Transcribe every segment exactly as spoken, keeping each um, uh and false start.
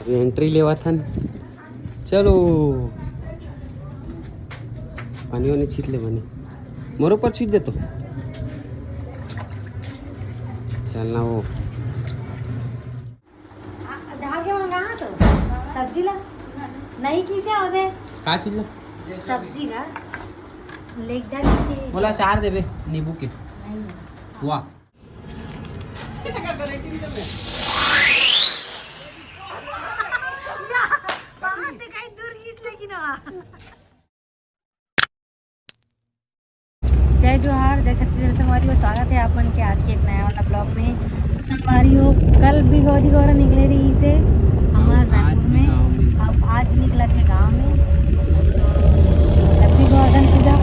Entry लेवत हन। चलो, पानी वानी छीट ले बने, मोर ऊपर छीट दे तो। चलना वो। डाल के मंगा सो सब्जी ला। नहीं, किसे आवे? का चीज ला? सब्जी ला। लेके जा इसकी। बोला चार देबे नींबू के। नहीं। वाह। बाहर से कहीं दूर खींच लेगी ना। जय जोहार, जय छत्तीसगढ़ संगवारी हो। स्वागत है आप मन के आज के एक नया वाला ब्लॉग में। तो संगवारी हो, कल भी गौरी गौरा निकले रहिसे हमर रायपुर में। अब आज निकलत हे गाँव में। तो हैप्पी गोवर्धन पूजा।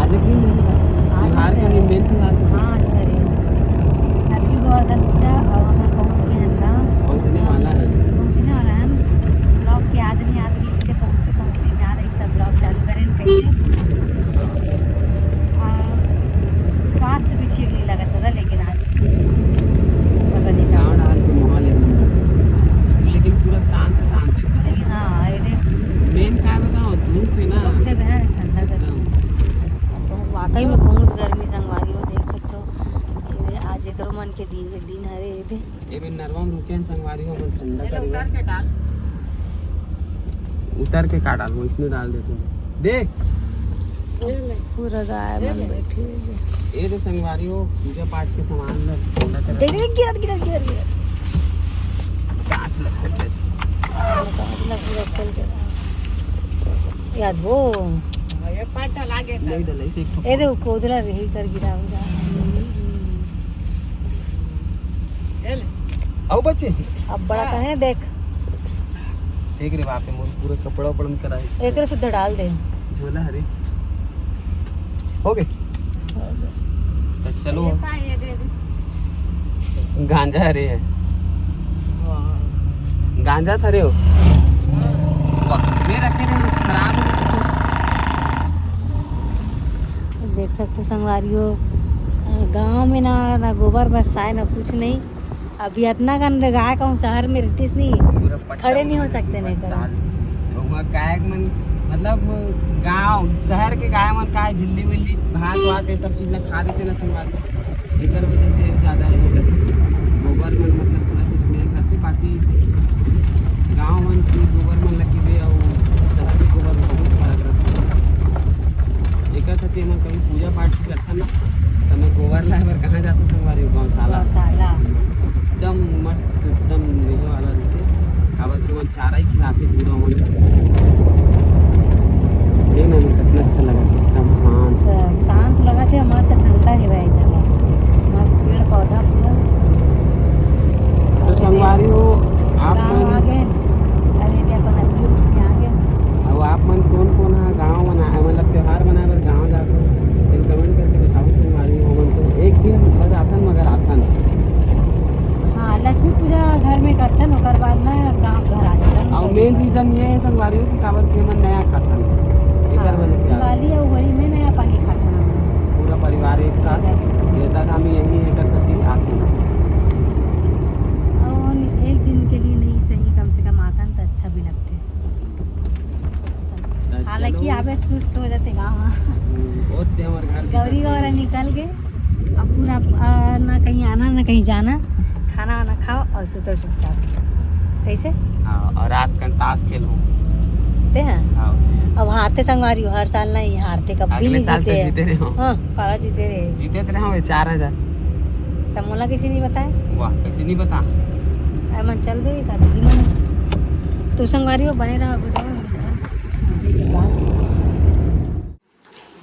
आज एक दिन नहीं है। आज त्योहार के है। दिन, मेन त्योहार के दिन। हाँ, आज करे। हैप्पी गोवर्धन पूजा। अब हम पहुँच गए हैं गाँव। पहुँचने वाला है। पहुँचने वाला है। ब्लॉग के आदमी आदमी से पहुँचते पहुँचते में आधा हिस्सा ब्लॉग चालू करें पहले। और स्वास्थ्य भी ठीक नहीं लगता था, लेकिन आज पता नहीं क्या। गाँव डाल के माहौल है, लेकिन पूरा शांत शांत एकदम। लेकिन हाँ, ये देख, मेन का बताओ, धूप है ना। धूप देवे है, ठंडा कर एकदम। अब बहुत, वाकई में बहुत गर्मी संगवारी हो, देख सकते हो। ये आज एकरो मन के दिन, दिन हरे ये दे। एमे नरवा में रुके हैं संगवारी हो, हमन ठंडा ये ले करेंगे। उतार के डाल। उतर के का डालबो, इसने डाल देते हैं। दे। पूरा गाय मन बैठी हुई है। ये दे संगवारी हो, पूजा पाठ के सामान ला ठंडा कर। देख, देख, गिरत, गिरत, गिरत, गिरत। कांच ला खोल दे। कांच ला पूरा खोल दे। याद हो। ये पाटा लागे नहीं डले, इसे एक ठो ए दे, कोदला रही कर गिरा हुआ। आओ बच्चे। अब बड़ा हाँ। कहे देख। देख रे बाप रे, मोर पूरा कपड़ा उपड़ा निकल आए। एकरे सुद्धा डाल दे। झोला हरे। हो गए। तो चलो। ये का ये दे दे। गांजा हरे है। वाह। गांजा थरे हो। वाह, ये रखे रहे, खराब हो गए। देख सकते हो संगवारी हो, गाँव में ना, ना गोबर बरसाए, ना कुछ नहीं। अभी इतना कन गाय कहूँ शहर में रहतीस नहीं, पूरा पट्टा खड़े नहीं हो सकते बस नहीं तो। साल। वहाँ गाय मन, मतलब गाँव शहर के गाय मन का है, झिल्ली विल्ली, भात वात, ये सब चीज ला खा देते ना संगवारी। एकर वजह से ज्यादा ये करथे। गोबर मन मतलब थोड़ा सा स्मेल करथे, बाकी गाँव मन के गोबर मन ला किबे अउ शहर के गोबर में बहुत फर्क रथे। एकर सेती हमन कभी पूजा पाठ करथन ना, त मैं गोबर लाए बर कहाँ जाथों संगवारी हो? गौशाला। गौशाला। एकदम मस्त, एकदम ये वाला रथे। काबर कि ओमन चारा ही खिलाथे पूरा मन। देख ना, कितना अच्छा लगत हे, एकदम शांत। स-, शांत लगत हे, मस्त ठंडा हवा हे जगह, मस्त पेड़ पौधा पूरा। तो संगवारी हो, आप गाँव मन आ गए, अरे दे अपन असली रूप में आ गए। अब आप मन कौन कौन हा गाँव मना, मतलब त्योहार मनाए बर गाँव जाथो, तेन comment करके बताओ संगवारी हो। हमन तो एक दिन बस आथन, मगर आथन। हाँ, लक्ष्मी पूजा घर में करथन, ओकर बाद ना गाँव घर आ जाथन। अउ main reason ये है संगवारी हो कि काबर कि हमन नया खाथन, एकर हाँ, वजह से आ दिवाली अउ होली में नया पानी खाथन हमन। पूरा परिवार एक साथ। एक साथ। देवता धाम यही है, एकर सेती आथन। अउ एक दिन के लिए नहीं सही, कम से कम आथन त अच्छा भी लगथे। त हालांकि चलो। आबे सुस्त हो जाथे गाँव म। हम्म, बहुत दे हमर घर गौरी गौरा निकल गे। अब पूरा, आ, ना कहीं आना, ना कहीं जाना, खाना वाना खाओ अउ सुतो चुपचाप। कैसे? हाँ, अउ रात कन ताश खेलहूँ। ते हैं? हाँ। अब हारथे संगवारी हो, हर साल नहीं हारथे, कभी अगले नहीं साल तो जीते हैं। जीते रहे हो। हाँ, काला जीते रहे। जीते तो रहे हो चार हजार। त मोला कैसे नहीं बताए? वाह, कैसे नहीं बता? अरे मन चल देवे का दीदी मन। तो संगवारी हो, बने रहो वीडियो में, मिलथन।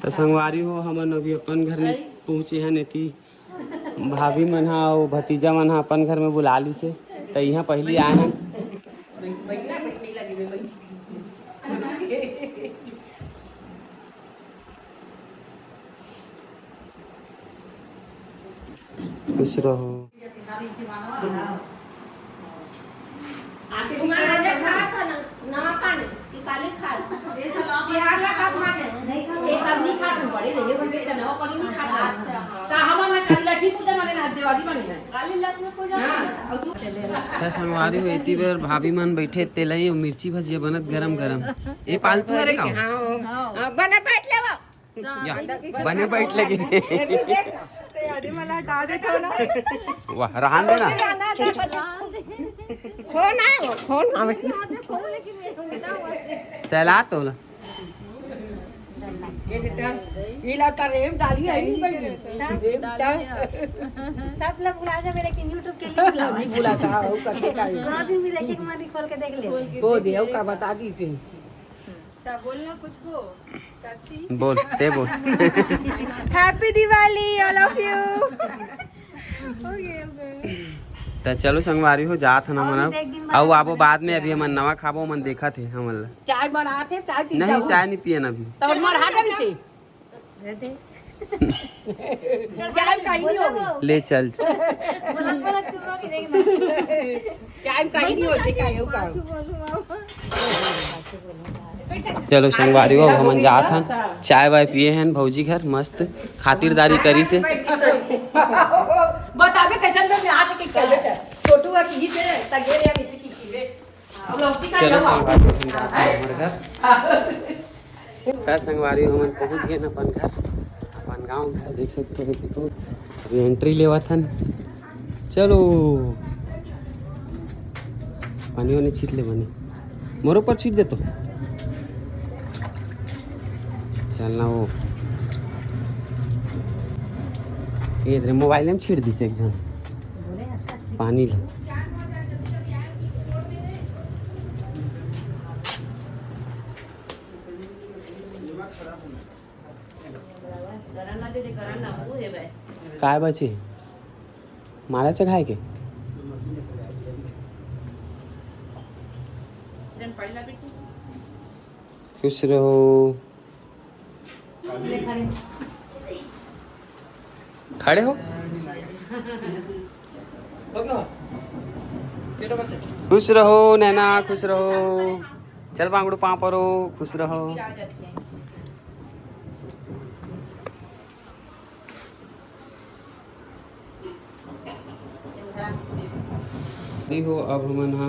त संगवारी हो, हमन अभी अपन घर में पहुँचे हन। एती भाभी मन हा अउ भतीजा मन हा अपन घर में बुला लिसे, त इहाँ पहिली आए हन। खुश रहो। आके तुम्हारा राजा खात था ना, नवा पानी, कि काली खात। ये सब आप बिहार ला का खाते हैं? एक आदमी खात है, बड़े रहिए, बस एक नवा पानी नहीं खाता। अच्छा, हाँ। का हमारा ना काली लक्ष्मी पूजा माने ना देव। त संगवारी हो, एती बर भाभी मन बैठे, तेलई अउ मिर्ची भजिया बनत गरम गरम। ये पालतू हरे का? हाँ, हाँ, बने बैठ ले वो। या, बने बैठ लगे। आदि मला हटा दे तो ना। वाह, रहन दे ना। खो ना, खो ना। सहला तो ला। ये ला तार रेम डाली है, नहीं बनी। रेम डाल। सब लोग बुला जा मेरे, लेकिन YouTube के लिए बुला। नहीं बुला था, वो करके का ही। ब्लॉगिंग भी देखे, मत खोल के देख ले। वो दे, वो का बता दी थी। क्या बोलना कुछ हो, चाची? बोल, ते बोल। Happy Diwali, all of you। Okay, okay। त चलो संगवारी हो, जात हन हमन अब। अउ आबो बाद में, अभी हमन नवा खाबो, हमन देखत हे हमन ला। चाय बनात हे, चाय पी नहीं, चाय नहीं पियन अभी। तो मर हाथ में से। चाय कहीं नहीं होगी। ले चल। बोला, बोला, चुम्मा के देखना। चाय कहीं नहीं होगी, चाय होगा। चलो संगवारी हो, हमन जात हन, चाय वाय पिए हन भौजी घर, मस्त खातिरदारी करी से। बताबे कैसन में हाथ के कर लेते। छोटू का की से तगेरे या मिट्टी की चीजें। चलो संगवारी हो, हम जात हन हमर घर। त संगवारी हो, हमन पहुंच गए अपन घर, अपन गांव घर। देख सकते हो, अभी एंट्री लेवत हन। चलो, पानी वानी छीट ले बने, मोरो पर छीट दे तो। चल ना वो, ये इधर मोबाइल में छीट दीस एक झन पानी ले। काय बची? माला चढ़ाए के? खुश रहो। खड़े हो। खुश रहो नैना, खुश रहो। चल बांगड़ू पाँव परो, खुश रहो। नहीं हो, अब हमन ह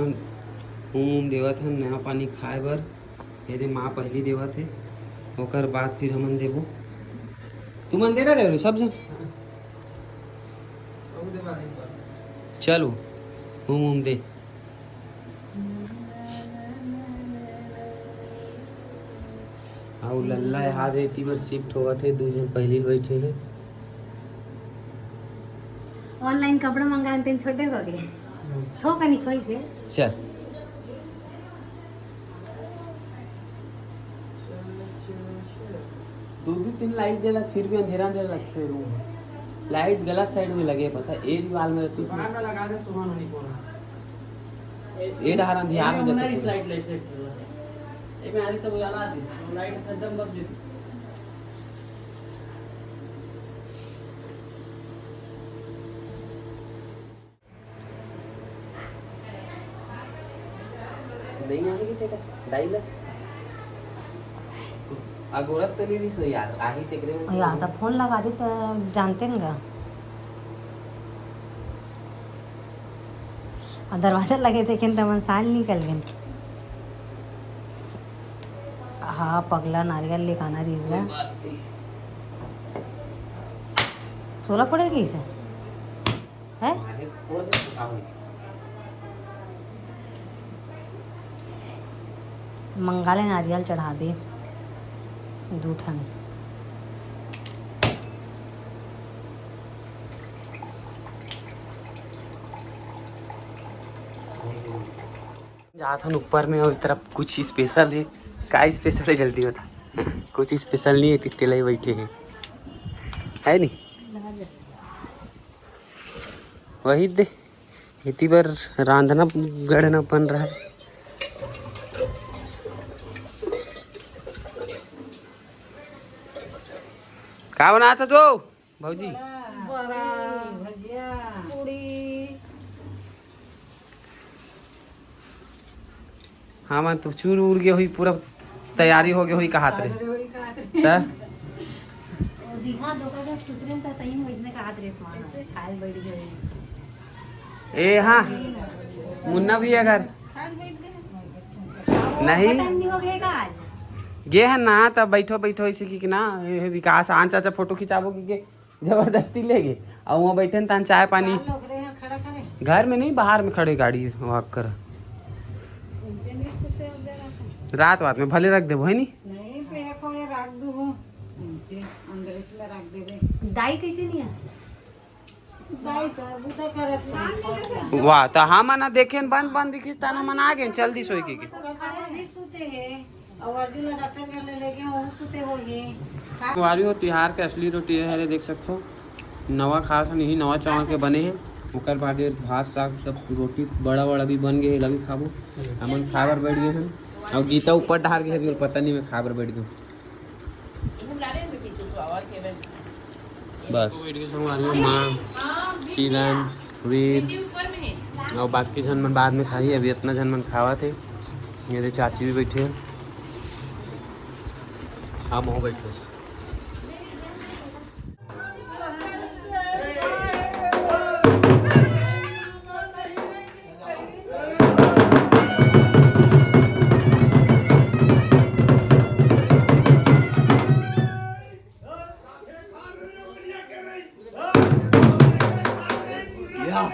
हूम देवत हन नहा पानी खाए बर। ये दे माँ पहली देवत हे, ओकर बाद फिर हमन देबो। तुमन दे डरे हो सब जन? चलो, हूम हूम दे। अउ लल्ला यहाँ दे एती बर शिफ्ट होवत हे, दू झन पहिली बैठे हे। ऑनलाइन कपड़ा मंगाए तेन छोटे हो गए। थोकनी छोई से। चल। दो दो तीन लाइट देला, फिर भी अंधेरा अंधेरा लगते रूम। लाइट गलत साइड में लगे, पता ए दीवार में रहती सुबह में लगा दे, सुबह में नहीं कोना। ए डहार अंधियार हो जाता इस पूरा। लाइट लाइट सेट कर ला। एक में आधी तो उजाला आती, लाइट एकदम बस देती। नहीं आएगी तेरा दाई ला। अगोरत तो नहीं रही सो यार, आही तेकरे में से। यार, तो फोन लगा दे तो जानते न गा। और दरवाजा लगे थे, किन तमन साल निकल गए। हाँ, पगला नारियल लेकाना रीस गा। कोई बात नहीं। सोलह पड़ेल कैसे? है? मंगा ले नारियल चढ़ा दे दू ठन। जात हन ऊपर में, अउ ए तरफ कुछ स्पेशल हे। का स्पेशल हे, जल्दी बता। कुछ स्पेशल नहीं हे, तेला ही बैठे हे, है नहीं? वही दे, इतनी बार रांधना गढ़ना बन रहा है। का बनात हस भौजी? बड़ा, भजिया, पूड़ी। हाँ, मन तो चूर उड़ गए हुई, पूरा तैयारी हो गए हुई कहात रे। अरे, वही कहात रे। त? सही में इतने का हाथ रेस मार खाए बैठ गए। ए हाँ, मुन्ना भी अगर नहीं। बटन नहीं हो गए का आज? गे है ना, तब बैठो बैठो इसी की ना, ये विकास आन चाचा फोटो खिंचाबो की के जबरदस्ती ले गे। और वहाँ बैठे न तान चाय पानी। काल ओकरे यहाँ खड़ा करे। घर में नहीं, बाहर में खड़े गाड़ी वॉक कर। रात वात में भले रख देबो, है नी? नहीं, पे एको ये रख दू हो। नीचे अंदर में रख देबे। दाई कैसे नहीं है? दाई तो बुता करत है। वाह, तो हम ना देखे न बंद बंद दिखिस, तान हमन आ गए, चल दिस होई के। तो खड़ा भी सूते है। और अर्जुन ला डॉक्टर घर ले लेगे, वो सुते होही। का- संगवारी हो, तिहार के असली रोटी ये हरे, देख सकथो। नवा खास हन, यही नवा चावल के बने हे। ओकर बाद ये भात, साग, सब रोटी बड़ा बड़ा भी बन गए हे, एला भी खाबो। हमन खाए बर बैठ गए हन। और गीता ऊपर डहार गए हे, अभी पता नहीं मैं खाए बर बैठ गए। बस। बैठ गए संगवारी हो, माँ, किरण, वीर, और बाकी झन मन बाद में खाही। अभी इतना झन मन खावत हे। ये दे चाची भी बैठे हैं, हम हो बैठे। या।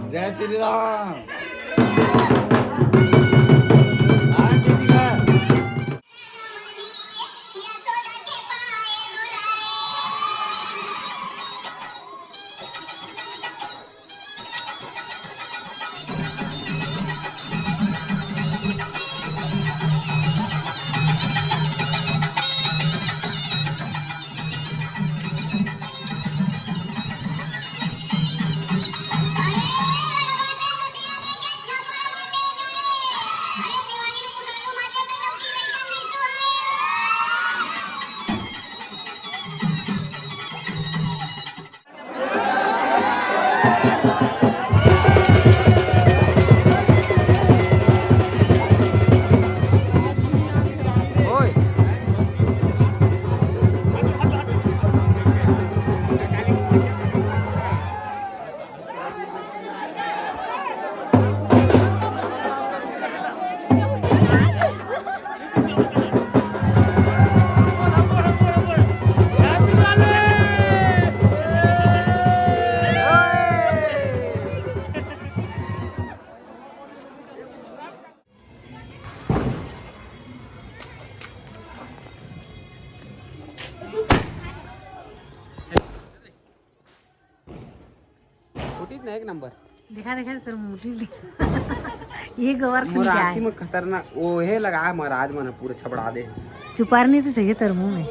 जय श्री राम। हाँ, ठीक है। फुटिस ना एक नंबर। देखा, देखा, तोर मुड़ी ले। ये गोबर मोर खुल जाए। आँखी में खतरनाक, ओहे लगा महाराज मन पूरा छपड़ा दे। चुपार नहीं तो चाहिए तोर मुंह में।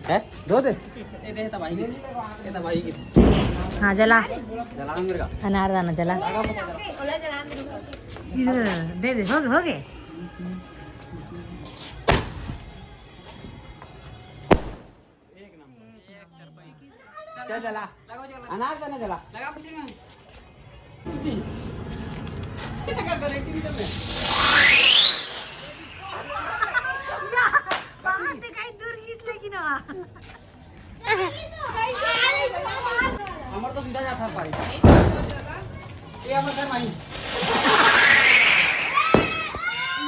है? धो दे। ये दे तबाही के। ये तबाही के। हाँ, जला। जला मेरे का। अनार दाना जला। इधर दे दे, हो गए, हो गए। चल जला। अनार दाना जला। बाहर से कहीं दूर खींच लेगी ना। हमर तो सीधा जाता है पारी। ये हमर घर माई।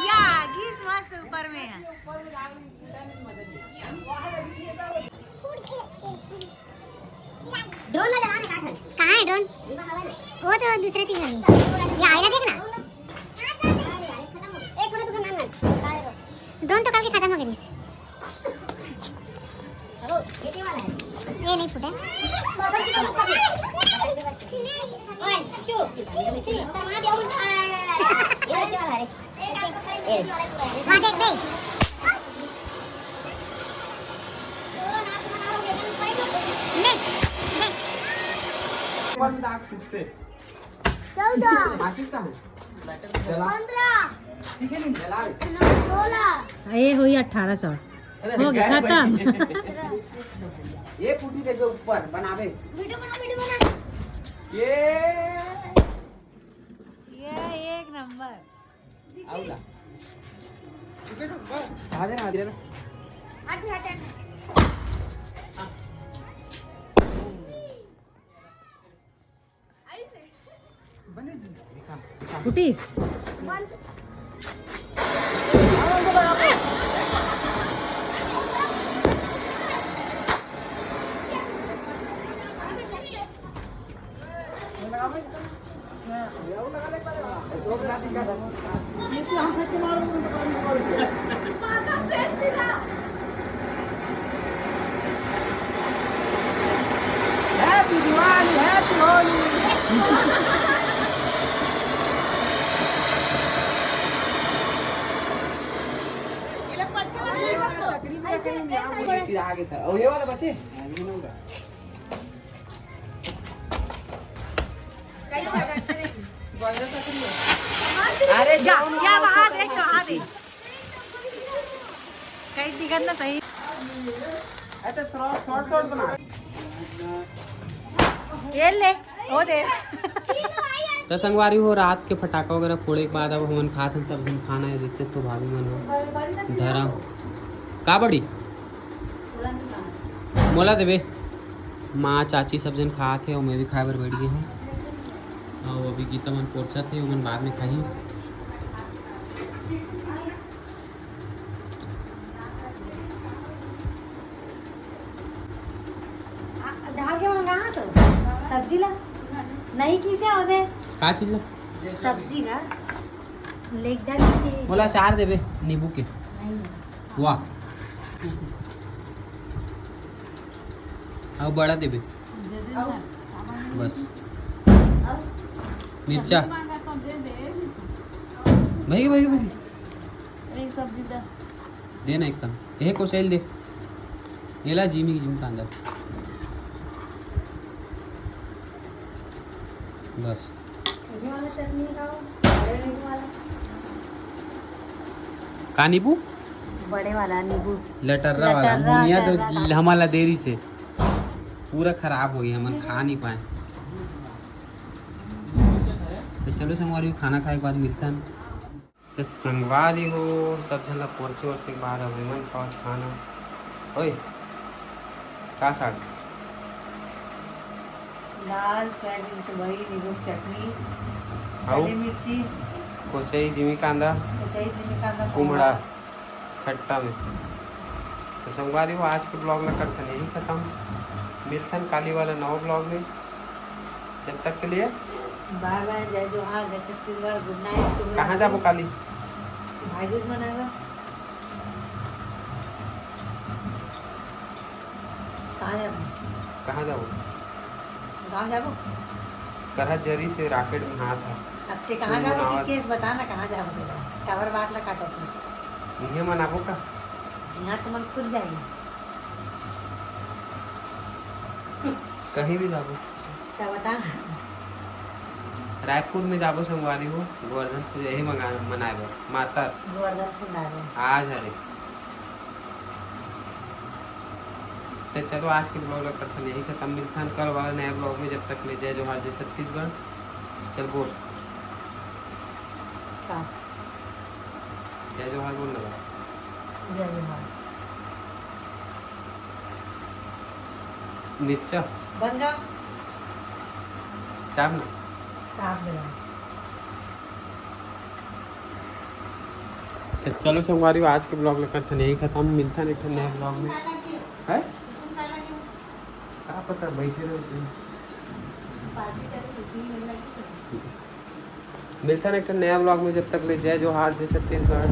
या, घीस मस्त ऊपर में है। ड्रोन ला जला ना, काट है। कहाँ है ड्रोन? वो तो दूसरे चीज है। ये आएगा, देखना। ड्रोन तो कल के खत्म हो गया। ये नहीं फूटा। वहाँ देख भाई। देख, देख। चौदह। माचिस कहाँ है? जला। पंद्रह। ठीक है, नहीं जला। सोलह। ये हुई अठारह सौ। अरे, हो गया, खत्म। ये पुटी देखे ऊपर बनावे। वीडियो बना, वीडियो बना। ये ये एक नंबर। आउला। ठीक है, बस। आ जाना, आ जाना। हट, हट, हट। हाँ। फुटीस। Happy Diwali, happy Holi। ये वाला चकरी भी रखे हैं, यहाँ मुझे सिरा आगे था। और ये वाला बच्चे? अरे जा, या वहाँ दे, वहाँ दे। कहीं दिखत ना सही। अच्छा, शॉर्ट, शॉर्ट, शॉर्ट बना। ये ले, ओ दे। त संगवारी हो, रात के फटाका वगैरह फोड़े के बाद अब हमन खात हन सब झन खाना। ये देख सकत हो भाभी मन हो धरम का बड़ी मोला देबे। माँ चाची सब झन खात हे अउ मैं भी खाए बर बैठ गे हूँ। अउ अभी गीता मन पोरछत हे, ओमन बाद में खाही। आ, डाल के मंगा हाँ तो सब्जी ला। नहीं, किसे हो गए? का चीज ला? सब्जी ला। लेके जा किसी। मोला अचार देबे नींबू के। नहीं। वाह। अब बड़ा देबे। बस। मिर्चा। भाई, भाई, भाई। एक सब्जी दा। दे ना एकदम। ये कोसैल दे। एला जिमी, जिमी कांदा। बस। ये वाला चटनी खाओ, बड़े नींबू वाला। का नींबू? बड़े वाला नींबू। लटर्रा वाला। लटर्रा, मुनिया तो लटर्रा। हमन ला देरी से पूरा खराब हो गया, हमन खा नहीं पाए। तो चलो संगवारी हो, खाना खाए के बाद मिलता है। तो संगवारी हो, सब झन ला पोरछे ओरछे के बाद अब हमन खावत खाना। ओए, का साग? दाल, सोयाबीन के बड़ी, नींबू के चटनी, अउ? काली मिर्ची, कोचई, जिमी कांदा, कोचई, जिमी कांदा, कुमड़ा, कुमड़ा। खट्टा में। तो संगवारी हो, आज के ब्लॉग ला करथन यही खत्म। मिलथन काली वाला नवा ब्लॉग में। जब तक के लिए बाय बाय, जय जोहार, जय छत्तीसगढ़, गुड नाइट, शुभ रात्रि। कहाँ जाबो काली? भाई दूज मनाएगा। कहाँ जाबो? कहाँ जाबो? गाँव जाबो? करहा जरी से रॉकेट में हाथ है। अब ते कहाँ जाबो? केस बता ना, कहाँ जाबो तेरा? काबर बात ला काटो प्लीज। इहे मनाबो का? यहाँ तो मन खुद जाही। कहीं भी जाबो। त बता। रायपुर में जाबो संगवारी हो, गोवर्धन पूजा यही मंगा-, मनाए बर। माता। गोवर्धन पूजा। आज हरे। तो चलो, आज के ब्लॉग ला करथन यही खत्म। मिलथन कल वाला नया ब्लॉग में। जब तक ले जय जोहार, जय छत्तीसगढ़। चल बोल। का? जय जोहार बोल ना। जय जोहार। मिर्चा। बन जा। चाप ना। चाप दे। तो चलो संगवारी, आज के ब्लॉग ला करथन यही खत्म। मिलथन एक ठन नया ब्लॉग में। है? का पता, बैठे रहो। मिलथन एक ठन नया ब्लॉग में। जब तक ले जय जोहार, जय छत्तीसगढ़।